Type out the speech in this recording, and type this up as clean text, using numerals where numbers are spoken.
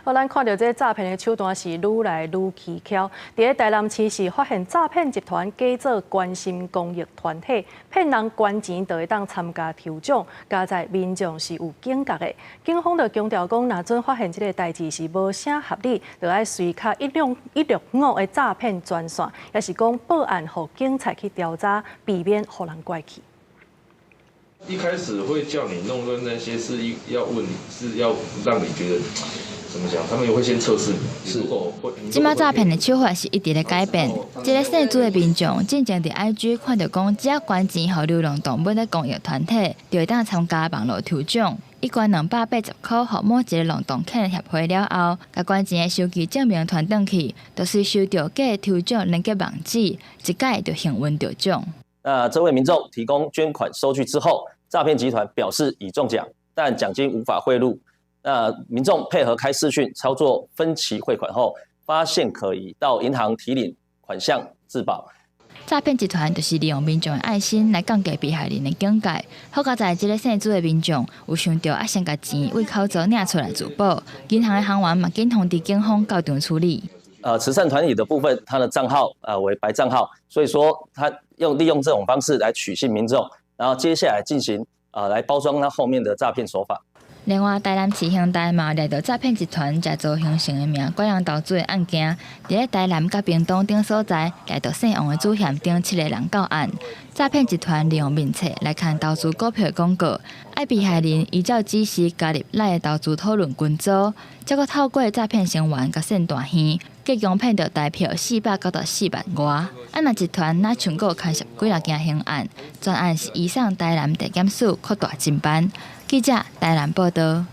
好，咱看著這詐騙的手段是愈來愈蹊蹺。佇咧台南市是發現詐騙集團假做關心公益團體，騙人捐錢就會當參加抽獎，佳哉民眾是有警覺的。警方就強調講，若準發現這个代誌是無啥合理，就愛隨敲165的詐騙專線，抑是講報案予警察去調查，避免予人拐去。一開始會叫你弄的那些是一要問你，是要讓你覺得怎麼講？他們會先測試你，是。這馬詐騙的手法是一直咧改變。這个姓朱的民眾進前佇 IG 看著講，只要捐錢予流浪動物的公益團體，就會當參加網路抽獎。伊捐280塊予某一个浪動犬協會了後，共捐錢的收據證明傳轉去，就是收著假抽獎連結網址，一改就幸運中獎。那這位民眾提供捐款收據之後，詐騙集團表示已中獎，但獎金無法匯入。那民眾配合開視訊操作分期匯款後，發現可疑，到銀行提領款項自保。詐騙集團就是利用民眾的愛心來降低被害人的警覺。好佳哉這个姓朱的民眾有想著愛先共錢對口座領出來自保，銀行的行員嘛緊通知警方到場處理。慈善團體的部分，他的賬號為白賬號，所以說他用利用這種方式來取信民眾，然後接下來進行來包裝他後面的詐騙手法。另外，台南市刑大嘛掠著詐騙集團藉曹興誠的名拐人投資的案件，佇咧台南佮屏東等所在掠著姓王的主嫌等七个人到案。詐騙集團利用面冊來看投資股票的廣告，愛被害人依照指示加入 LINE 的投資討論群組，才閣透過詐騙成員共騙大耳，計共騙著台票494萬外。啊若集團若像閣有牽涉幾若件刑案，全案是移送台南地檢署擴大偵辦。記者台南報導。